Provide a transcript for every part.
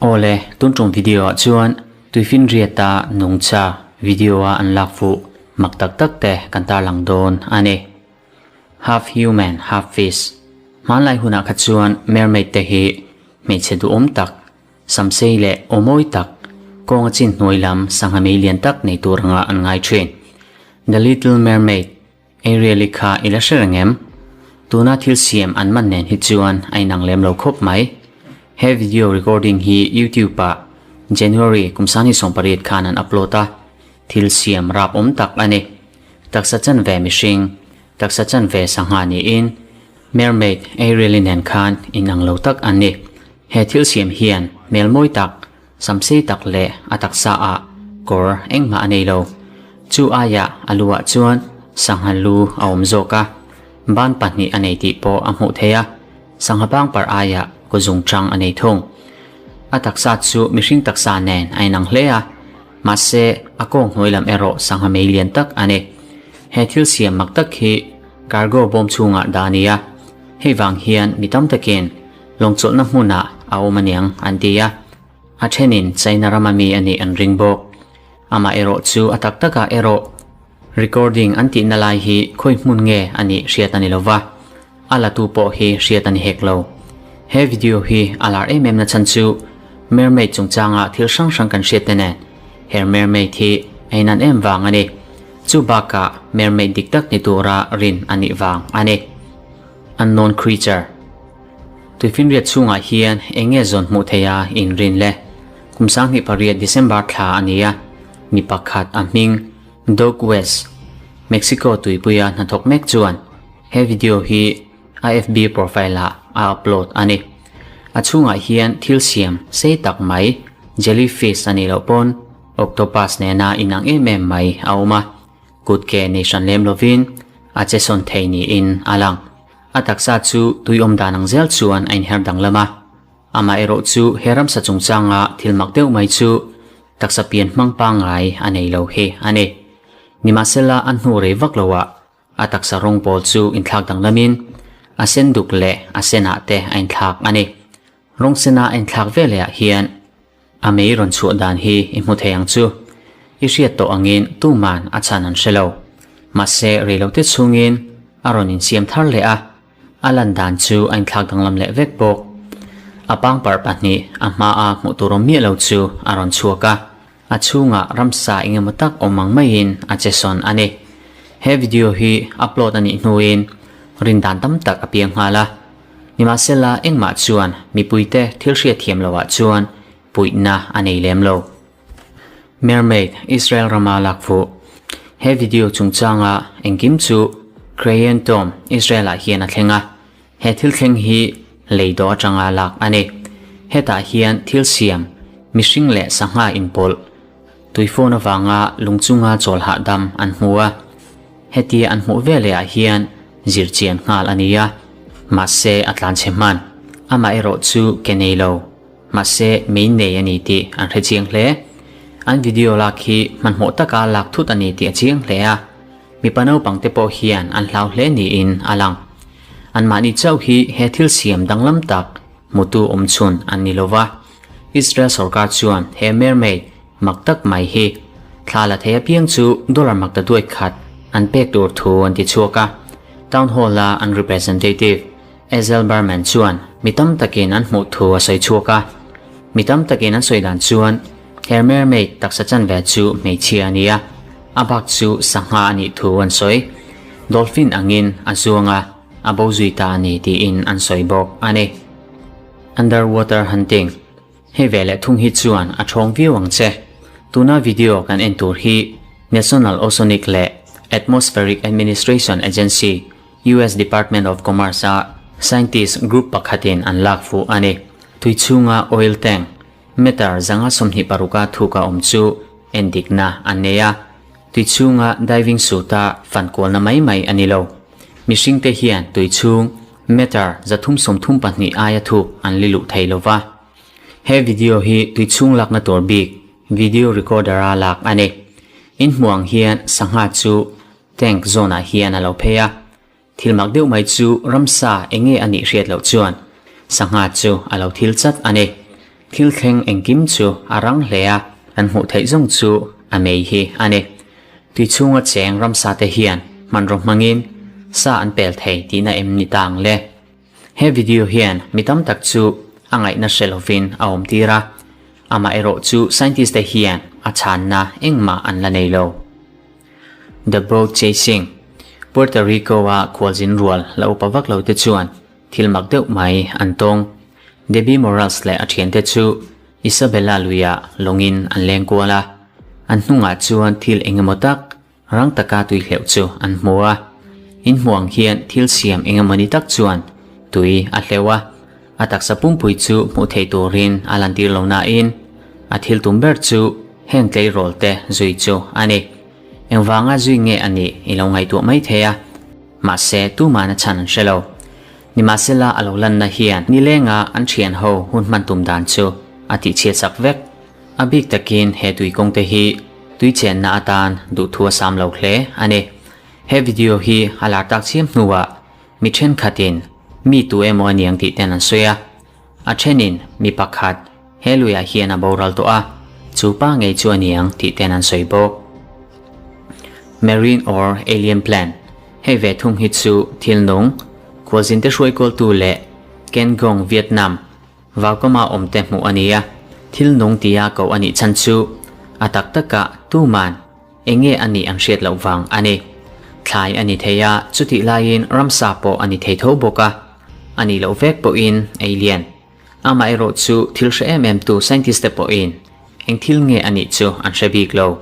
Awle, tun tum video ah chuan Tuifinriata nungcha video a an lak fuh mak tak tak te kan tarlang dawn a ni. Half human, half fish. Hmanlai hunah kha chuan mermaid te hi hmeichhe duhawm tak, samsei leh aw mawi tak, kawnga chin hnuai lam sangha mei lian tak nei tur anga an ngai thin. The Little Mermaid Ariel-i kha i la hre reng em? Tuna thil siam an man nen hi chuan a inang lem lo khawp mai. He video recording hi YouTube ah January kum 2018 khan an upload a, thil siam rap awm tak a ni. Taksa chanve mihring, taksa chanve sangha niin Mermaid Ariel-i nen khan inang lo tak an ni. He thil siam hian hmel mawi tak, Samsei tak leh a taksa ah kawr engmah a nei lo. Chu aiah a lu ah chuan sangha lu a awm zawk a, ban pahnih a nei tih pawh a hmuh theih a, sangha pangpar aiah kaw zung chang a nei thung. A taksa chu mihring taksa nen a inang hle a, mahse a kawng hnuai lam erawh sangha mei lian tak a ni. He thil siam mak tak hi cargo bawm chhungah dah a ni a, hei vang hian mi tam takin Lawngchawlhna hmunah a awm aniang an ti a, a thenin China rama mi a nih an ring bawk. Amah erawh chu a tak takah erawh recording an tihna lai hi khawi hmun nge a nih hriat a ni lova, a latu pawh hi hriat a ni hek lo. He video hi a lar em em na chhan chu mermaid chungchanga thil hrang hrang kan hriat te nen her mermaid hi a inan em vang a ni. Chu bakah mermaid dik tak ni tura rin a nih vang a ni. Unknown creature. Tuifinriat chhungah hian eng nge zawn hmuh theih a inrin le? Kum 2008 December thla a ni a, mi pakhat a hming Doug West, Mexico tuipuia hnathawk mek chuan he video hi a FB profile ah a upload a ni. A chhungah hian thil siam sei tak mai jellyfish a nih loh pawn octopus nena inang em em mai a awm a, kut ke nei hran lem lovin a che sawn thei niin a lang. A taksa chu tui awm dan ang zel chuan a inher danglam a. Amah erawh chu he ramsa chungchanga thil mak deuh mai chu taksa pian hmang pangngai a nei lo hi a ni. Nimahsela a hnu rei vak loah a taksa rawng pawl chu inthlak danglamin a sen duk leh a senah te a inthlak a ni. Rawng sena a inthlak velehah hian A mei rawn chhuah dan hi i hmu thei ang chu. I hriat tawh angin tuman a chhan an hre lo. Mahse reilote chhungin a rawn insiam thar leh a, a lan dan chu a inthlak danglam leh vek bawk. A pangparh pahnih a hmaa hmuh tur awm miah lo chu a rawn chhuak a, a chhungah ramsa eng emaw tak awm ang maiin a che sawn a ni. He video hi upload a nih hnuin rindan tam tak a piang nghal a. Nimahsela, engmah chuan mipuite thil hriatthiam loah chuan puihna a nei lem lo. Mermaid, Israel rama lak fuh. He video chungchanga engkim chu Crayon Tom, Israel-ah hian a thleng a. He thil thleng hi lei dawh atanga lak a ni. Hetah hian thil siam, mihring leh sangha inpawlh, tuifawn avanga lung chunga chawl hahdam an hmu a. Hetia an hmuh veleh ah hian zirchian nghal a ni a, mahse a tlanchhe hman. Amah erawh chu ke nei lo, mahse mei nei a ni tih an hre chiang hle. An video lak hi hmanhmawh taka lak thut a ni tih a chiang hle a, mipa naupang te pawh hian an hlau hle niin a lang. Anmahni chauh hi he thil siam danglam tak hmutu awmchhun an ni lova, Israel sorkar chuan he mermaid mak tak mai hi thla la thei apiang chu dollar mak ta duai khat an pek tur thu an ti chhuak a. Town Hall-a an representative Ezel Berman chuan mi tam takin an hmuh thu a sawi chhuak a. Mi tam takin an sawi dan chuan he mermaid taksa chanve chu hmeichhia a ni a, a bak chu sangha a nih thu an sawi. Dolphin angin a zuang a, a bo zui ta a ni tiin an sawi bawk a ni. Underwater hunting, Hei ve leh thung hi chuan a thawng viau ang che. Tuna video kan en tur hi National Oceanic leh Atmospheric Administration Agency, US Department of Commerce a scientist group pakhatin an lak fuh a ni. Tui chhunga oil tank meter 126 a thuk a awm chu endikna an nei a. Tui chhunga diving suit a fan kualna mai mai a ni lo. Mihringte hian tui chhung meter 332 aia thuk an li luh thei lo va. He video hi tui chhung lakna tur bik video recorder a lak a ni. In hmuh ang hian sangha chu tank zawn ah hian a lo phei a. Thil mak deuh mai chu ramsa eng nge a nih hriat loh chuan. Sangha chu a lo thil chat a ni. Thil thleng engkim chu a rang hle a, kan hmuh theih zawng chu a mei hi a ni. Tui chhunga cheng ramsa te hian hmanraw hmangin sa an pel thei tihna em ni ta ang le? He video hian mi tam tak chu a ngaihna hre lovin a awm tir a, amaherawh chu scientist te hian a chhanna engmah an la nei lo. The Boat Chasing, Puerto Rico-a khualzin rual la upa vak lo te chuan thil mak deuh mai an tawng. Debbie Morales leh a thiante chu Isabella luiah lawngin an leng kual a, an hnungah chuan thil engemaw tak Rang taka tui hleuh chu an hmu a, in hmuh ang hian thil siam engemawni tak chuan tui a hleuh a, a taksa pumpui chu hmuh theih turin a lantir lo nain a thil tum ber chu heng tleirawl te zui chu a ni. Engvanga zui nge a nih i lo ngaihtuah mai thei a, mahse tuman a chhan an hre lo. Nimahsela a lo lanna hian nilenga an thian ho hun hman tum dan chu a tihchhiat sak vek. A bik takin he tui kawng te hi tui chenna atan duhthu a sam lo hle a ni. He video hi a lar tak chiam hnuah mi thenkhatin mi tu emaw a niang tih ten an sawi a. A thenin mi pakhat he luiah hian a boral tawh a, chu pa ngei chu a niang tih ten an sawi bawk. Marine or Alien Plant, Hei ve thung hi chu thil nung, khualzinte hruaikawltu leh Ken Gong Vietnam, Vaukama awmte hmuh a ni a, thil nung tia koh a nih chhan chu a tak takah tuman eng nge a nih an hriat loh vang a ni. Thlai a ni thei a, chutih laiin ramsa pawh a ni thei tho bawk a, a nih loh vek pawhin ei lian. Amaherawh chu thil hre em em tu scientist te pawhin eng thil nge a nih chu an hre bik lo.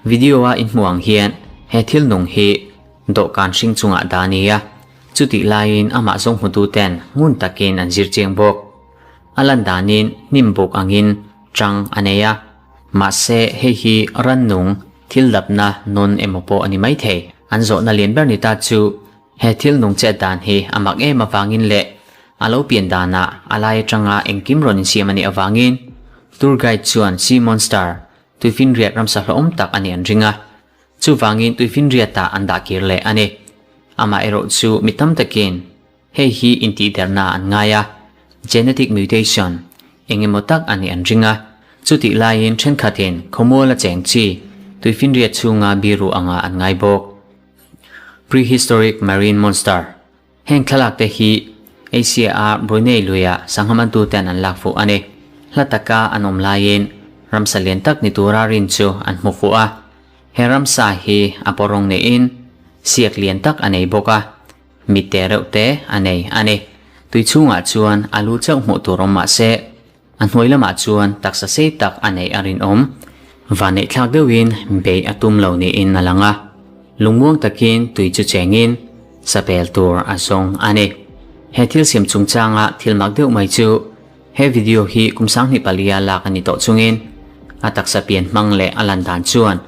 Video a inhmuh ang hian he thil nung hi dawhkan hring chungah dah a ni a, Chutih laiin amah zawng hmututen ngun takin an zir chiang bawk. A lan danin hnim buk angin chang a nei a, mahse hei hi rannung thil dapna nawn emaw pawh a ni maithei. An zawhna lian ber ni ta chu he thil nung chet dan hi a mak em avangin leh a lo pian danah a lai atanga engkim rawn insiam a nih avangin tour guide chuan sea monster tuifinriat ramsa hlauhawm tak a nih an ring a. Chuvangin tuifinriatah an dah kir leh a ni. Amaherawh chu mi tam takin hei hi intihderna an ngai a, genetic mutation eng emaw tak a nih an ring a. Chutih laiin thenkhatin khawmuala cheng chi tuifinriat chhunga biru anga an ngai bawk. Prehistoric marine monster Heng thlalak te hi Asia a Brunei luia sangha mantu ten an lak fuh a ni. Hla taka an awm laiin ramsa lian tak ni tura rin chu an hmu fuh a. He ramsa hi a pawrawng neiin siak lian tak a nei bawk a, mit te reuh te a nei a ni. Tui chhungah chuan a lu chauh hmuh tur awm mah se, a hnuai lamah chuan taksa sei tak a neih a rinawm. Vanneih thlak deuhin beih a tum lo niin a lang a, lungmuang takin tui chu chengin sapel tur a zawng a ni. He thil siam chungchanga thil mak deuh mai chu he video hi kum 2004 lak a ni tawh chungin a taksa pian hmang leh a lan dan chuan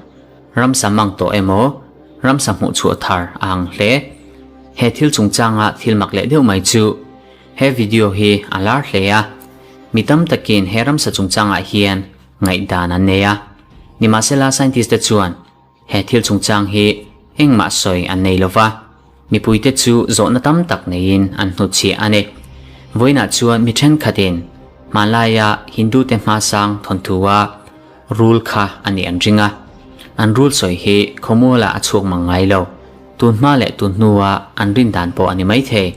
ramsa mang tawh emaw ramsa hmuh chhuah thar a ang hle. He thil chungchanga thil mak leh deuh mai chu He video hi a lar hle a, mi tam takin he ramsa chungchangah hian ngaihdan an nei a. Nimahsela scientist te chuan he thil chungchang hi engmah sawi an nei lova, mipuite chu zawhna tam tak neiin an hnutchhiah a ni. Vawiinah chuan mi thenkhatin hmanlaia Hindu te hmasang thawnthua rul kha a nih an ring a, an rul sawi hi khawmualah a chhuak mang ngai lo, tun hma leh tun hnua an rin dan pawh a ni maithei.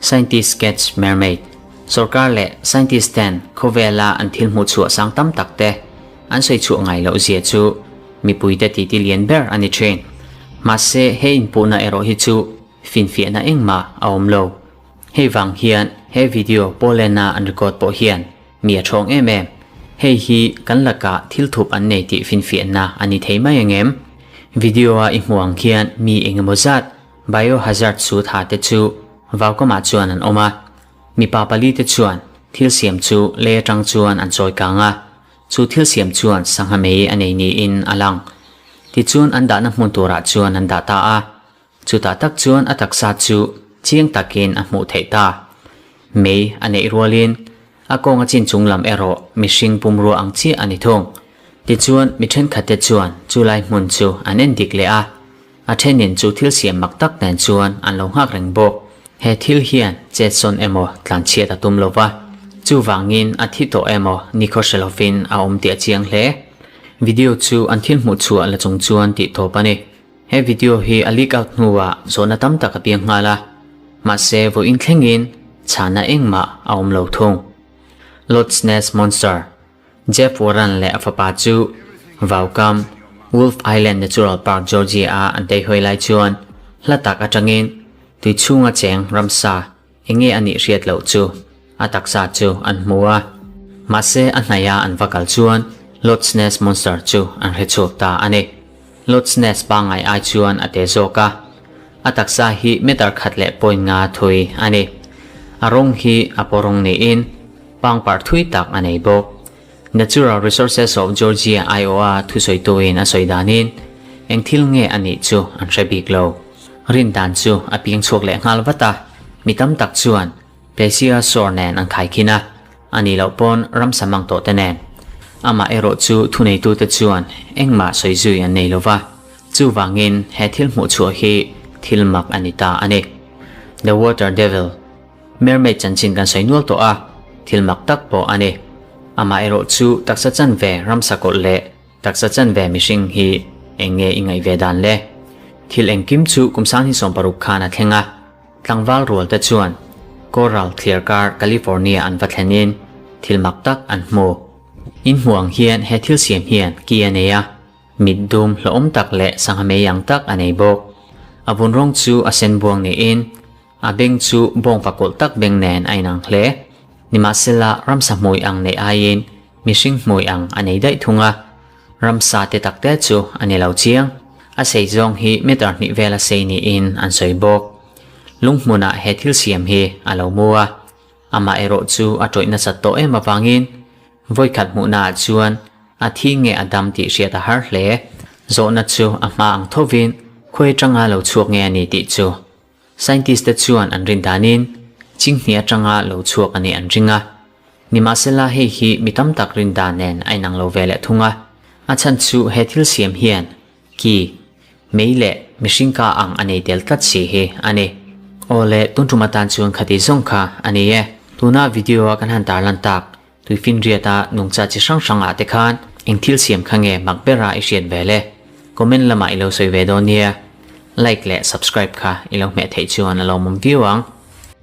Scientist Catch Mermaid, Sorkar leh scientist ten khawvela an thil hmuh chhuah sang tam tak te an sawi chhuah ngai loh zia chu mipuite titi lian ber a ni thin. Mahse he inpuhna erawh hi chu finfiahna engmah a awm lo. Hei vang hian he video Poland-a an record pawh hian mi a thawng em em. Hei hi kan lakah thil thup an nei tih finfiahna a ni thei mai angem? Video-a i hmuh ang khian mi engemaw zat Biohazard suit ha te chu vaukamah chuan an awm a, mipa pali te chuan thil siam chu lei atang chuan an chawi kang a, chu thil siam chuan sangha mei a nei niin a lang. Tichuan an dahna hmun turah chuan an dah ta a, chutah tak chuan a taksa chu chiang takin a hmuh theih ta. Mei a neih rualin a kawng a chin chung lam erawh mihring pumrua ang chiah a ni thung. Tichuan mi thenkhatte chuan chulai hmun chu an en dik leh a, A thenin chu thil siam mak tak nen chuan an lo nghak reng bawk. He thil hian chetsawn emaw tlanchhiat a tum lo va, chuvangin a thi tawh emaw nikhaw hre lovin a awm tih a chiang hle. Video chu an thil hmuh chhuah la chung chuan tih tawp a ni. He video hi a leak out hnuah zawhna tam tak a piang nghal a, mahse vawiin thlengin chhana engmah a awm lo thung. Loch Ness Monster. Jeff Warren leh a fapa chu Vaukam, Wolf Island Natural Park, Georgia-a an teihawi lai chuan hla tak atangin tui chhunga cheng ramsa eng nge a nih hriat loh chu a taksa chu an hmu a. Mahse a hnaia an va kal chuan Loch Ness Monster chu an hre chhuak ta a ni. Loch Ness pangngai ai chuan a te zawk a, a taksa hi meter khat leh point nga thui a ni. A rawng hi a paw rawng niin pangpar thui tak a nei bawk. Natural Resources of Georgia aiawha thusawituin a sawi danin eng thil nge a nih chu an hre bik lo. Rin dan chu a piang chhuak leh nghal vat a, mi tam tak chuan Plesiosaur nen an khaikhin a, a nih loh pawn ramsa mang tawh te nen. Amah erawh chu thuneitute chuan engmah sawi zui an nei lo va, chuvangin he thil hmuh chhuah hi thil mak a ni ta a ni. The Water Devil. Mermaid chanchin kan sawi nual tawh a, thil mak tak pawh a ni. Amah erawh chu taksa chanve ramsa kawlh leh taksa chanve mihring hi eng nge i ngaih ve dan le? Thil engkim chu kum sang hi 60 khan a thleng a, tlangval rual te chuan Coral thliarkar California an va thlenin thil mak tak an hmu. In hmuh ang hian he thil siam hian ki a nei a. Mit dum hlawhawm tak leh sangha mei ang tak a nei bawk. A vun rawng chu a sen buang niin a beng chu bawngpa kawlh tak beng nen a inang hle. Nimahsela ramsa hmui ang neih aiin mihring hmui ang a nei daih thung a, ramsa te tak te chu a ni lo chiang. A sei zawng hi meter hnih vela sei niin an sawi bawk. Lunghmunah he thil siam hi a lo mu a, amah erawh chu a tawih nasat tawh em avangin Vawikhat hmuhnaah chuan a thi nge a dam tih hriat a har hle. Zawhna chu a hma ang thovin khawi atanga lo chhuak nge a ni tih chu scientist te chuan an rin danin chinghnih atanga lo chhuak a nih an ring a. Nimahsela hei hi mi tam tak rin dan nen a inang lo ve leh thung a. A chhan chu he thil siam hian Ki, mei leh mihring ka ang a nei tel tlat si hi a ni. Aw le, tun tum atan chuan khati zawng kha a ni e. Tuna video a kan han tarlan tak, tuifinriata nungcha chi hrang hrang ah te khan eng thil siam kha nge mak bera i hriat ve le? Comment lamah i lo sawi ve dawn nia. Like leh subscribe kha i lo hmeh theih chuan a lawmawm viau ang.